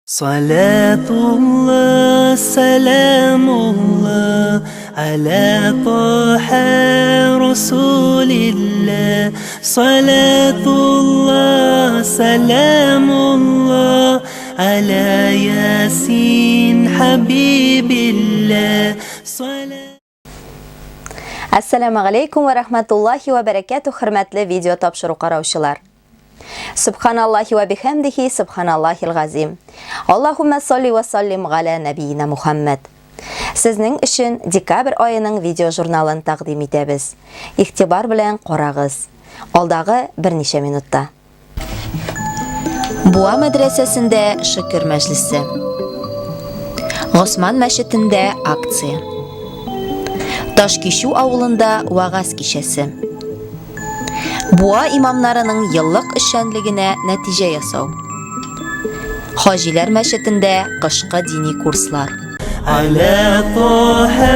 Салатулла, сәламулла, аля Таһа Расулилла. Салатулла, сәламулла, аля Ясин Хабибилла. Әссәламу алейкум ва рахматуллахи ва бәрәкәтү, хөрмәтле видео тапшыру караучылар. Субханаллахи ва бихамдихи, субханаллахил газим. Аллахумма салли ва саллим галя нәбиина Мухаммад. Сезнең өчен декабрь аеның видео журналын тәкъдим итәбез. Игътибар белән карагыз. Алдагы берничә минутта. Буа мәдрәсәсендә шөкер мәҗлесе. Госман мәчетендә акция. Ташкичү авылында вагаз кичәсе. Буа имамнарының еллык эшчәнлегенә нәтиҗә ясау. Хаҗиләр мәчетендә кышкы дини курслар. Аля Таһа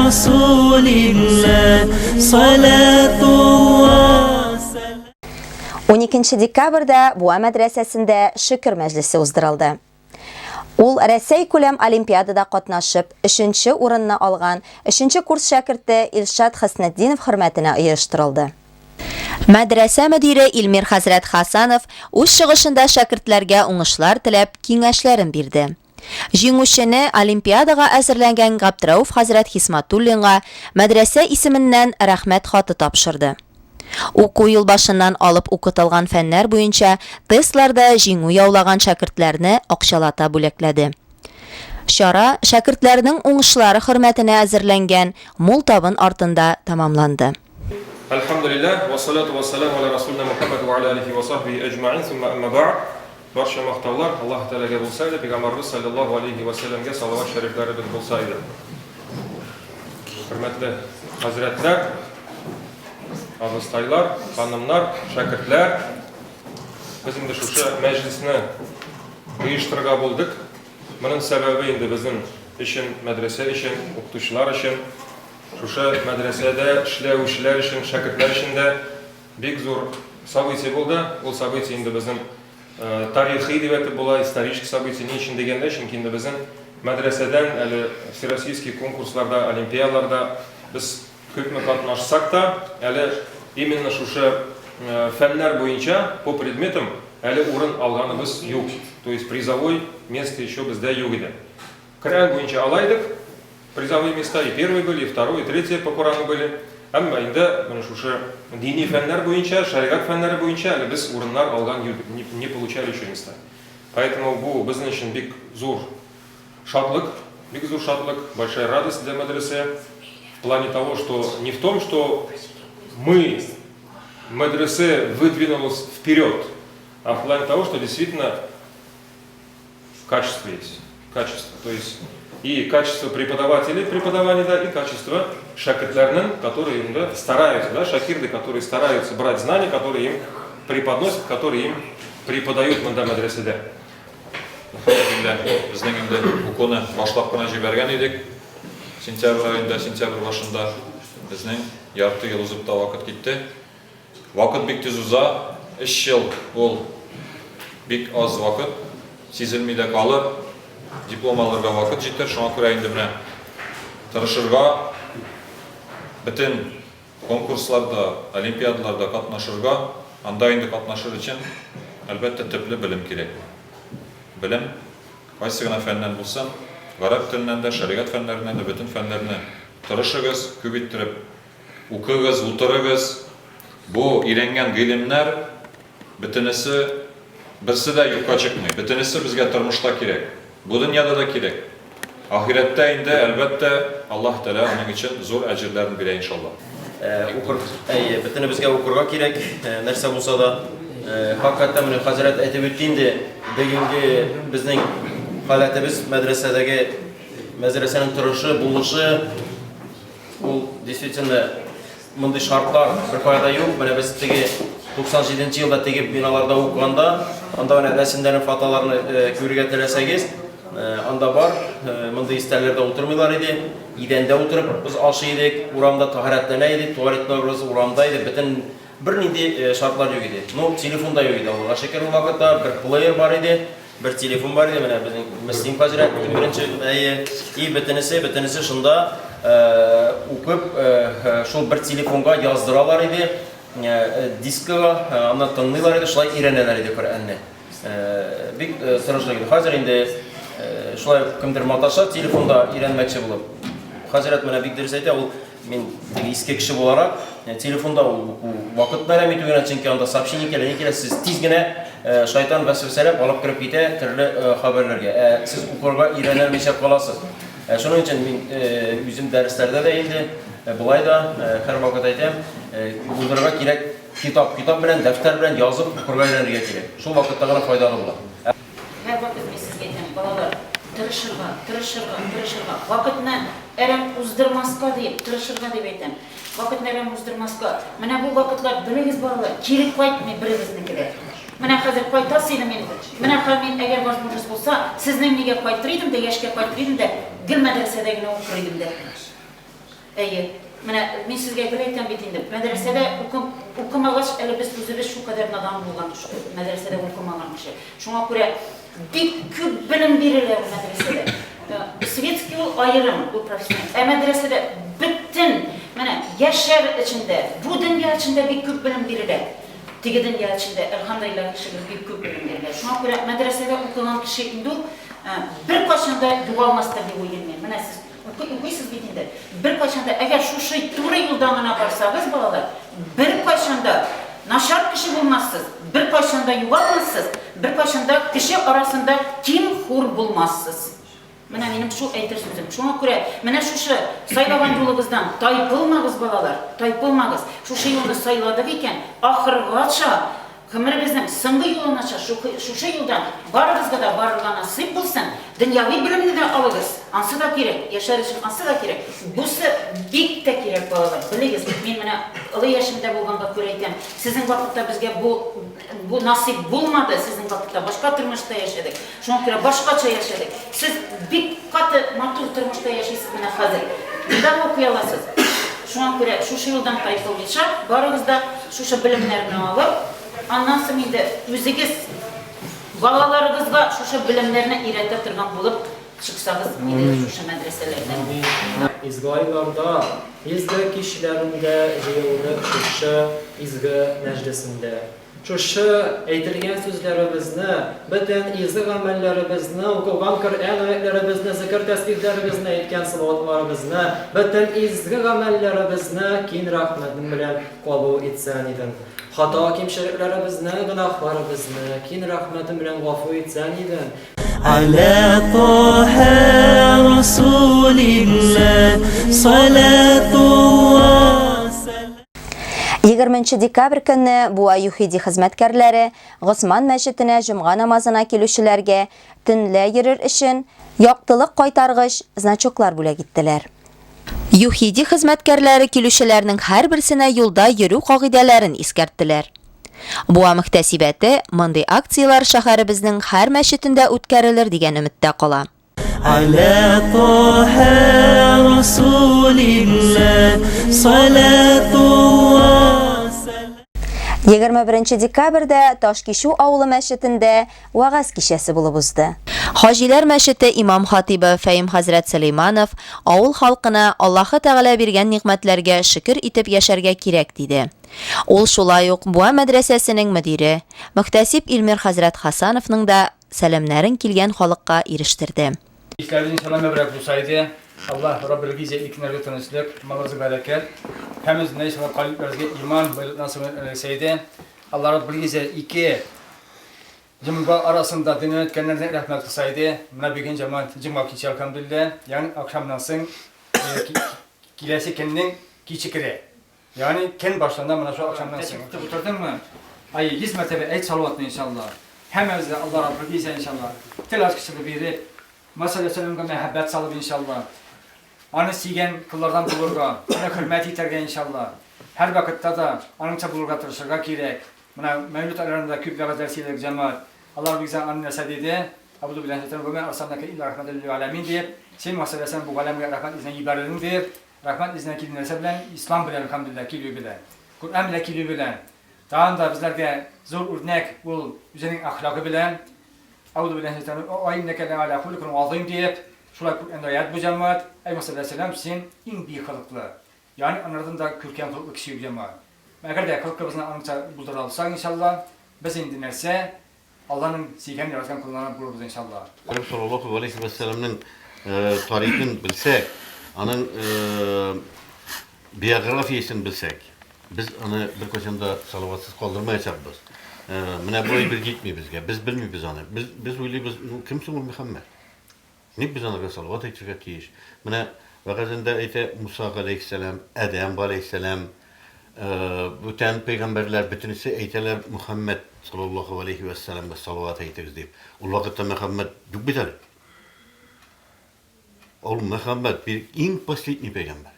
Расулилла салатулла. 12 декабрьдә Буа мәдрәсәсендә шөкер мәҗлесе уздырылды. Ул Рәсәй күләм олимпиадада катнашып, өченче урынны алган өченче курс шәкерте Илшат Хөснетдинов хөрмәтенә оештырылды. Мәдрәсә мөдире Илмир хәзрәт Хасанов үз чыгышында шәкертләргә уңышлар теләп, киңәшләрен бирде. Җиңүчене олимпиадага әзерләнгән Габдрәүф хәзрәт Хисматуллинга мәдрәсә исеменнән Рәхмәт хаты тапшырды. Уку ел башыннан алып укытылган фәннәр буенча тестларда җиңү яулаган шәкертләрне акчалата бүләкләде. Чара шәкертләрнең уңышлары хөрмәтенә әзерләнгән мул табын артында тәмамланды. Әлхәмдүлилләһ, вәссалату вәссәламу аля расулина Мухәммәд вә аля алихи вә сахбихи әҗмәгыйн, сумма әмма бәгъд. Барча мактаулар Аллаһ Тәгаләгә булса иде, пәйгамбарыбыз салләллаһу алейһи вә сәлләмгә салават шәрифләребез булса иде. Хөрмәтле хәзрәтләр, абыстайлар, ханымнар, шәкертләр, без инде шушы мәҗлесне оештырырга булдык. Моның сәбәбе инде безнең өчен, мәдрәсә өчен, укытучылар өчен, шушы мәдрәсәдә эшләүчеләр өчен, шәкертләр өчен дә бик зур событие булды. Ул событие инде безнең тарихи дип әйтеп була, исторический событие. Ни өчен дигәндә, чөнки инде безнең мәдрәсәдән әле всероссийский конкурсларда, олимпиадаларда без күпме катнашсак та, әле именно шушы фәннәр буенча по предметам әле урын алганыбыз юк. То есть призовой место еще бездә юк иде. Коръән буенча ала идек, призовые места, и первые были, и второй, и третье по Корану были. Әмма инде менә шушы дини фәннәр буенча, шәригать фәннәре буенча әле без урыннар алган юк, не получали еще места. Поэтому бу безнең өчен бик зур шатлык, бик зур шатлык, большая радость для мәдрәсә. В плане того, что не в том, что мы, мәдрәсә выдвинулась вперед, а в плане того, что действительно качество есть. Качество. То есть и качество преподавателей преподавания, да, и качество шәкертләрнең, которые им, да, стараются, да, шакирды, которые стараются брать знания, которые им преподносят, которые им преподают монда мәдрәсәдә. Әлхәмдүлилләһ, безнең инде укуны башлап кына җибәргән идек. Сентябрь аенда, сентябрь башында безнең ярты ел узып та вакыт китте. Вакыт бик тиз уза, өч ел ул бик аз вакыт, сизелми дә калыр, диплом алырга вакыт җитәр, шуңа күрә инде менә тырышырга, бөтен конкурсларда, олимпиадаларда катнашырга, анда инде катнашыр өчен, әлбәттә, төпле белем кирәк. Белем, кайсы гына фәннән булсын, гарәп теленнән дә, шәригать фәннәреннән дә, бөтен фәннәрне тырышыгыз, күп иттереп Укыгыз, утырыгыз, бу өйрәнгән гыйлемнәр бөтенесе берсе дә юкка чыкмый, бөтенесе безгә тормышта кирәк. Бу дөньяда да кирәк. Ахирәттә инде, әлбәттә, Аллаһ Тәгалә аның өчен зур әҗерләрен бирә, иншаллаһ. Укыр, әйе, бөтенебезгә укырга кирәк, нәрсә булса да. Хакыйкатьтән менә хәзрәт әйтеп үтте инде, бүгенге безнең халәтебез мәдрәсәдәге, мәдрәсәнең торышы, булышы, Ул действительно мондый шартлар беркая да юк. Менә без теге 97 нче елда теге биналарда укыганда, анда менә рәсемнәрне, фотоларны э, күрергә теләсәгез, э, анда бар. Э, мондый истәләрдә утырмыйлар иде. Идәндә утырып без ашый идек, урамда тәһарәтләнә идек, туалетларыбыз урамда иде. Бөтен бернинди шартлар юк иде. Ну, телефон да юк иде, Аллага шөкер, ул вакытта бер плеер бар иде. Бер телефон бар иде менә безнең Мөслим хәзрәт иң беренче, әйе, и бөтенесе, бөтенесе шунда укып, шул бер телефонга яздыралар иде, дискага, аннан тыңлыйлар иде, шулай өйрәнәләр иде Коръәнне. Бик тырышлык иде. Хәзер инде шулай кемдер маташа телефонда өйрәнмәкче булып. Хәзрәт менә бик дөрес әйтә, ул мин теге иске кеше буларак, телефонда ул уку вакыт әрәм итү генә, чөнки анда сообщение килә, ни килә, сез тиз генә шайтан вәсвәсәләп алып кереп китә төрле хәбәрләргә. Ә сез укырга өйрәнәлмичә каласыз. Шуның өчен мин үзем дәресләрдә дә инде болай да һәрвакыт әйтәм, булдырырга кирәк Китап, китап белән, дәфтәр белән язып укырга өйрәнергә кирәк. Шул вакытта гына файдалы була. Һәрвакыт мин сезгә әйтәм, балалар, тырышырга, тырышырга, тырышырга. Вакытны әрәм уздырмаска диеп, тырышырга дип әйтәм. Вакытны әрәм уздырмаска. Менә бу вакытлар, белегез, балалар, кире кайтмый берегезнеке дә. Менә хәзер кайтасы идем мин, менә хәзер мин, әгәр возможность булса, сезнең нигә кайтыр идем дә, яшькә кайтыр идем дә, гел мәдрәсәдә генә укыр идем дә. Әйе. Менә мин сезгә гел әйтәм бит инде, мәдрәсәдә укымагач, әле без үзебез шулкадәр надан булган, мәдрәсәдә укымаган кеше. Шуңа күрә бик күп белем бирелә ул мәдрәсәдә. Светский ул аерым, ул профессиональ. Ә мәдрәсәдә бөтен, менә яшәр өчен дә, бу дөнья өчен дә бик күп белем бирелә. Теге дөнья өчен дә, әлхәмдүлилләһи шөкер, бик күп белем бирелә. Шуңа күрә мәдрәсәдә укыган кеше инде ул беркайчан да югалмастыр дип уйлыйм мин. Менә сез Укый, укыйсыз бит инде. Беркайчан да, әгәр шушы туры юлдан гына барсагыз, балалар, беркайчан да начар кеше булмассыз, беркайчан да югалмассыз, беркайчан да кеше арасында ким-хур булмассыз. Менә минем шул әйтер сүзем. Шуңа күрә менә шушы сайлаган юлыгыздан тайпылмагыз, балалар, тайпылмагыз. Шушы юлны сайладык икән, ахыргача Гомеребезнең соңгы юлынача шушы юлдан барыгызга да барырга насыйп булсын. Дөньяви белемне дә алыгыз, ансы да кирәк, яшәр өчен ансы да кирәк. Бусы бик тә кирәк, балалар, белегез, мин менә олы яшемдә булганга күрә әйтәм, сезнең вакытта безгә бу бу насыйп булмады, сезнең вакытта башка тормышта яшәдек, шуңа күрә башкача яшәдек. Сез бик каты матур тормышта яшисез менә хәзер. Монда да укый аласыз. Шуңа күрә шушы юлдан тайпылмыйча, барыгыз да Шушы белемнәрне алып, аннан соң инде үзегез балаларыгызга шушы белемнәрне өйрәтә торган булып чыксагыз иде шушы мәдрәсәләрдән. Изге айларда, изге кичләрендә җыелдык шушы изге мәҗлесендә. Шушы әйтелгән сүзләребезне, бөтен изге гамәлләребезне, укылган Коръән аятьләребезне, зекер-тәсбихләребезне, әйткән салаватларыбызны, бөтен изге гамәлләребезне киң рәхмәтең белән кабул итсәң идең. Хата-кимчелекләребезне, гөнаһларыбызны киң рәхмәтең белән гафу итсәң идең. Аля Таһа Расулилла, салатулла. 20 декабрь көнне Буа ЮХИДИ хезмәткәрләре Госман мәчетенә җомга намазына килүчеләргә төнлә йөрер өчен яктылык кайтаргыч значоклар бүләк иттеләр. ЮХИДИ хезмәткәрләре килүчеләрнең һәрберсенә юлда йөрү кагыйдәләрен искәрттеләр. Буа мөхтәсибәте мондый акцияләр шәһәребезнең һәр мәчетендә үткәрелер дигән өметтә кала. Аля Таһа Расулилла салатулла. 21 декабрьдә Ташкичү авылы мәчетендә вәгазь кичәсе булып узды. Хаҗиләр мәчете имам-хатыйбы Фәим хәзрәт Сөләйманов авыл халкына Аллаһы Тәгалә биргән нигъмәтләргә шөкер итеп яшәргә кирәк диде. Ул шулай ук Буа мәдрәсәсенең мөдире, мөхтәсиб Илмир хәзрәт Хасановның да сәламнәрен килгән халыкка ирештерде. Исләребез иншалла мәбрәк булса иде. Аллаһ Раббел Гизә икеннәргә тынычлык, малыбызга бәрәкәт, һәммәбезнең иншалла калибләребезгә иман, байлык насыйп әйләсә иде. Аллаһ Раббел Гизә ике җомга арасында дөньяны үткәннәрне рәхмәт кылса иде. Менә бүген җәмәгать җомга киче әлхәмдүлилләһ, ягъни ахшамнан соң киләсе көннең киче керә. Ягъни көн башлана менә шул ахшамнан соң. Тотып утырдыңмы? Ай, 100 мәртәбә әйт салаватны иншалла. Һәммәбезгә Алла Раббы бирсә иншалла. Тел ачкычыбы биреп, Муса аләйһиссәламгә мәхәббәт салып иншалла. Аны сөйгән коллардан булырга, аны хөрмәт итәргә иншалла. Һәрвакытта да аныңча булырга тырышырга кирәк. Менә Мәүлид айларында күп вәгазьләр сөйләдек җәмәгать. Алла Раббы бирсә аны нәрсә диде? Әгъузу биллаһи минәш шайтанир ва мә арсалнака илля рахмәтән лил галәмин диеп, син Муса аләйһиссәлам бу галәмгә рәхмәт йөзеннән җибәрелдең диеп, Рәхмәт йөзенә килү нәрсә белән? Ислам белән, әлхәмдүлилләһ, килү белән. Коръән белән килү белән. Тагын да безләргә зур үрнәк ул үзенең әхлагы белән. Әүзу билләһи минәш ва иннәкә ләгәлә хулукин азыйм диеп, шулай Коръәндә аять бу җәмәгать. Әй Мөхәммәд саллаллаһу син иң биек холыклы. Ягъни анардан да күркәм холыклы кеше юк җәмәгать. Әгәр дә холкыбызны аңынча булдыра алсак, иншалла, без инде нәрсә, Алланың сөйгән, яраткан коллары булырбыз, иншалла. Пәйгамбәр саллаллаһу галәйһи вә сәлләмнең тарихын белсәк, аның биографиясен белсәк, без аны беркайчан да салаватсыз калдырмаячакбыз. Менә бу әйбер җитми безгә. Без белмибез аны. Без, без уйлыйбыз, ну, кем соң ул Мөхәммәд? Ник без анарга салават әйтергә тиеш? Менә вәгазендә әйтә Муса галәйһиссәлам, Адәм галәйһиссәлам, бүтән пәйгамбәрләр бөтенесе әйтәләр Мөхәммәд саллаллаһу алейхи вәссәламгә салават әйтегез дип. Ул вакытта Мөхәммәд юк бит әле. Ул Мөхәммәд иң последний пәйгамбәр.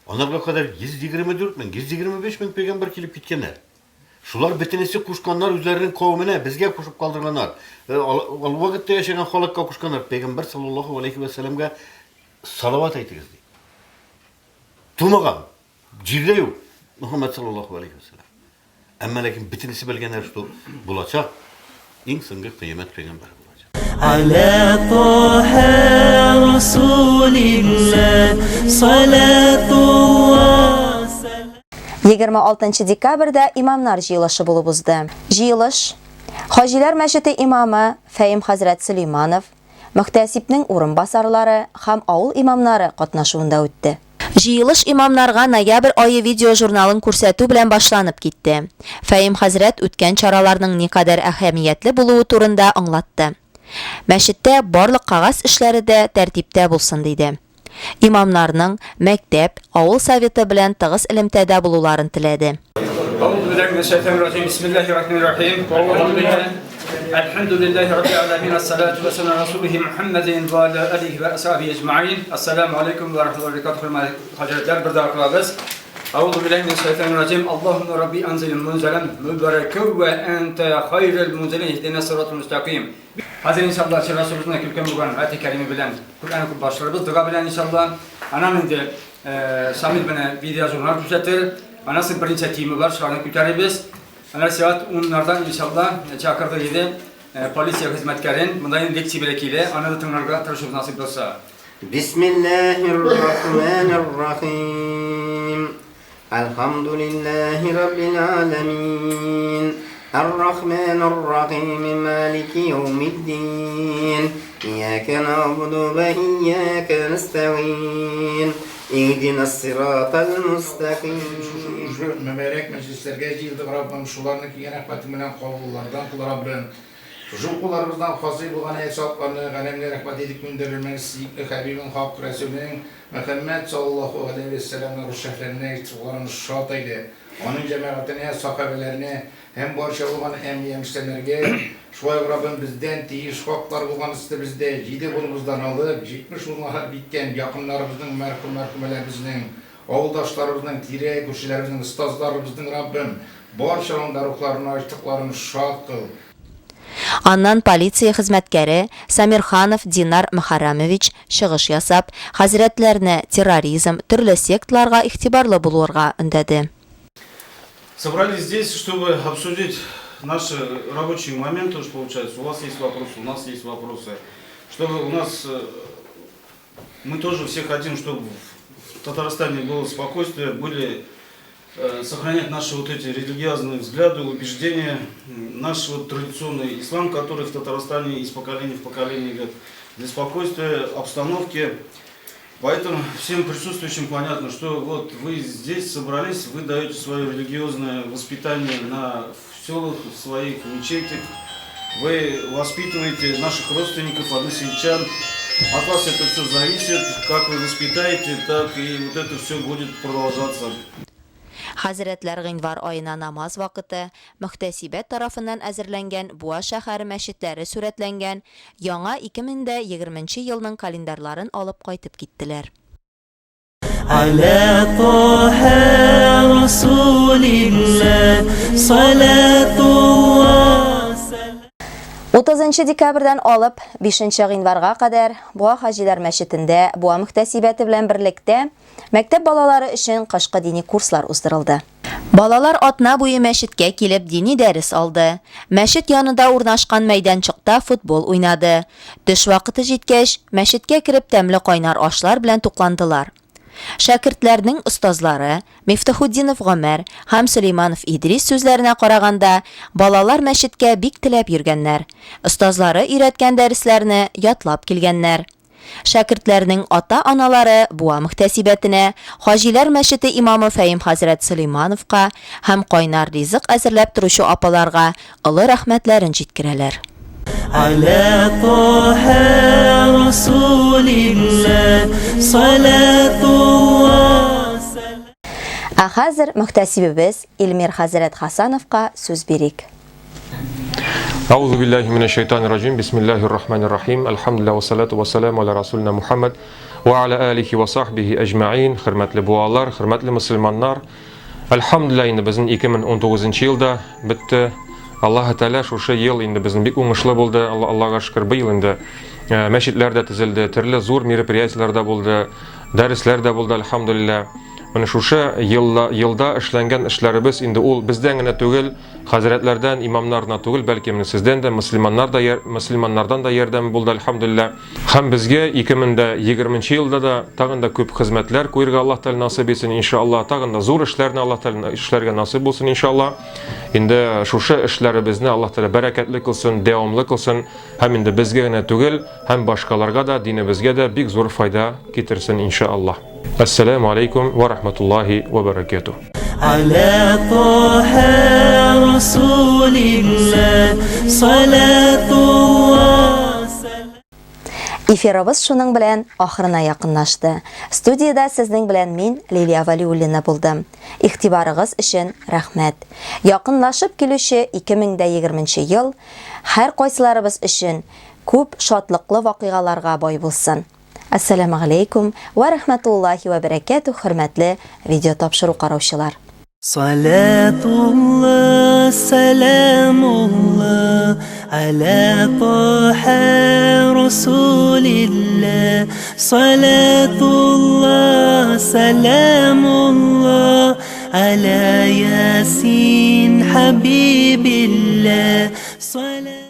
Анарга кадәр 124 мең, 125 мең пәйгамбәр килеп киткәннәр. Шулар бөтенесе кушканнар үзләренең кавеменә, безгә кушып калдырганнар. Э, ул вакытта яшәгән халыкка кушканнар. Пәйгамбәр саллаллаһу алейхи ва сәлламгә салават әйтегез ди. Тумаган, җирдә юк Мөхәммәд саллаллаһу алейхи ва сәллам. Әмма ләкин бөтенесе белгәннәр, что булачак иң соңгы кыямәт пәйгамбәре булачак. Аля Таһа Расулилла салатулла. 26 декабрьдә имамнар җыелышы булып узды. Җыелыш Хаҗиләр мәчете имамы Фәим хәзрәт Сөләйманов, мөхтәсибнең урынбасарлары һәм авыл имамнары катнашуында үтте. Җыелыш имамнарга ноябрь ае видеожурналын күрсәтү белән башланып китте. Фәим хәзрәт үткән чараларның никадәр әһәмиятле булуы турында аңлатты. Мәчеттә барлык кәгазь эшләре дә тәртиптә булсын, диде. Имамнарның мәктәп, авыл советы белән тыгыз элемтәдә булуларын теләде. Хәзер иншалла чыгышыбызны күркәм булган Аяте Кәриме белән Коръән укып башларбыз, дога белән иншалла. Аннан инде Шамил менә видеожурнал күрсәтер. Аннан соң берничә тема бар, шуларны күтәрербез. Аннан сәгать 10-нардан иншалла чакырдык иде полиция хезмәткәрен. Монда инде лекция белән килә, аны да тыңларга тырышырбыз насыйп булса. Бисмиллаһир рахманир рахим. Әлхәмдүлилләһи раббил галәмин. Ар-Рахманир Рахим, Малики яумиддин. Иyyaka na'budu ва иyyaka nasta'in. Иһдинас сиратал мустаким. Шушы мөбарәк мәҗлесләргә җыелдык, Раббым, шуларны килгән рәхмәтең белән кабуллардан кыл, Раббым. Шушы укуларыбыздан хасыйл булган әҗер-савапларны галәмгә рәхмәт итеп күндерермен, сөекле хәбибең, хак рәсүлең Мөхәммәд саллаллаһу галәйһи вә сәлләмнең рух-шәһләренә рухларын шат әйлә, аның җәмәгатенә, сахабәләренә һәм барча булган әнбия мөрсәлләргә, шулай ук, Раббым, бездән тиеш хаклар булган өстебездә җиде буыныбыздан алып, 70 буынга хәтле киткән якыннарыбызның, мәрхүм-мәрхүмәләребезнең, авылдашларыбызның, тирә-күршеләребезнең, остазларыбызның, Раббым, барчаның да рухларын, аҗтыкларын шат кыл. Аннан полиция хезмәткәре Самирханов Динар Мөхәррәмович чыгыш ясап, хәзрәтләрне терроризм, төрле секталарга игътибарлы булуырга өндәде. Собрались здесь, чтобы обсудить наши рабочие моменты, уж получается, у вас есть вопросы, у нас есть вопросы, чтобы у нас, мы тоже все хотим, чтобы в Татарстане было спокойствие, были сохранять наши вот эти религиозные взгляды, убеждения, наш вот традиционный ислам, который в Татарстане из поколения в поколение идет, для спокойствия, обстановки. Поэтому всем присутствующим понятно, что вот вы здесь собрались, вы даете свое религиозное воспитание на в селах, в своих мечетях, вы воспитываете наших родственников, односельчан. От вас это все зависит, как вы воспитаете, так и вот это все будет продолжаться. Хәзрәтләр гыйнвар аена намаз вакыты, мөхтәсибәт тарафыннан әзерләнгән Буа шәһәре мәчетләре сурәтләнгән яңа 2020 нче елның календарьларын алып кайтып киттеләр. Аля Таһа Расулилла салатулла. 30 декабрьдән алып 5 гыйнварга кадәр Буа хаҗилар мәчетендә Буа мөхтәсибәте белән берлектә мәктәп балалары өчен кышкы дини курслар уздырылды. Балалар атна буе мәчеткә килеп дини дәрес алды. Мәчет янында урнашкан мәйданчыкта футбол уйнады. Төш вакыты җиткәч, мәчеткә кереп тәмле кайнар ашлар белән тукландылар. Шәкертләрнең остазлары Мифтахутдинов Гомәр һәм Сөләйманов Идрис сүзләренә караганда, балалар мәчеткә бик теләп йөргәннәр. Остазлары өйрәткән дәресләрне ятлап килгәннәр. Шәкертләрнең ата-аналары Буа мөхтәсибәтенә, Хаҗиләр мәчете имамы Фәим хәзрәт Сөләймановка һәм кайнар ризык әзерләп торучы апаларга олы рәхмәтләрен җиткерәләр. Аля Таһа Расулилла салатулла. Ә хәзер мөхтәсибебез Илмир хәзрәт Хасановка сүз бирик. Аузу биллахи минәш шайтанир раҗим. Бисмиллахир рахманир рахим. Әлхәмдүлилләһ вассалату вассаламу аля расулина Мухаммад ва аля алихи ва сахбихи әҗмәин. Хөрмәтле буалар, хөрмәтле мөселманнар. Әлхәмдүлилләһ, инде безнең 2019 елда бетте. Аллаһ Тәгалә шушы ел инде безнең бик уңышлы булды. Аллаһка шөкер, быел инде э, мәчетләр дә төзелде, төрле зур мероприятиеләр дә булды, дәресләр дә булды, әлхәмдүлилләһ. Менә шушы елда, елда эшләнгән эшләребез инде ул бездән генә түгел, хәзрәтләрдән, имамнар гына түгел, бәлки менә сездән дә, мөселманнар да, мөселманнардан да ярдәм булды, әлхәмдүлилләһ. Һәм безгә 2020 елда да тагын да күп хезмәтләр куерга Аллаһ Тәгалә насыйп итсен, иншалла. Тагын да зур эшләрне Аллаһ Тәгалә эшләргә насыйп булсын, иншалла. Инде шушы эшләребезне Аллаһ Тәгалә бәрәкәтле кылсын, дәвамлы кылсын һәм инде безгә генә түгел, һәм башкаларга да, динебезгә дә бик зур файда китерсен, иншалла. Ассаламу алейкум ва рахматуллахи ва баракатуh. Аля Таха Расулилла салатулла. Эфирыбыз шуның белән ахырына якынлашты. Студиядә сезнең белән мин, Лилия Валиуллина булдым. Игътибарыгыз өчен рәхмәт. Якынлашып килүче 2020 ел һәркайсыларыбыз өчен күп шатлыклы вакыйгаларга бай булсын. Әссәламегаләйкүм вә рәхмәтуллаһи вә бәрәкәтүһ, хөрмәтле видеотапшыру караучылар. Салатулла, сәламулла, аля Таһа Расулилла. Салатулла, сәламулла, аля Ясин Хабибилла. Салатулла.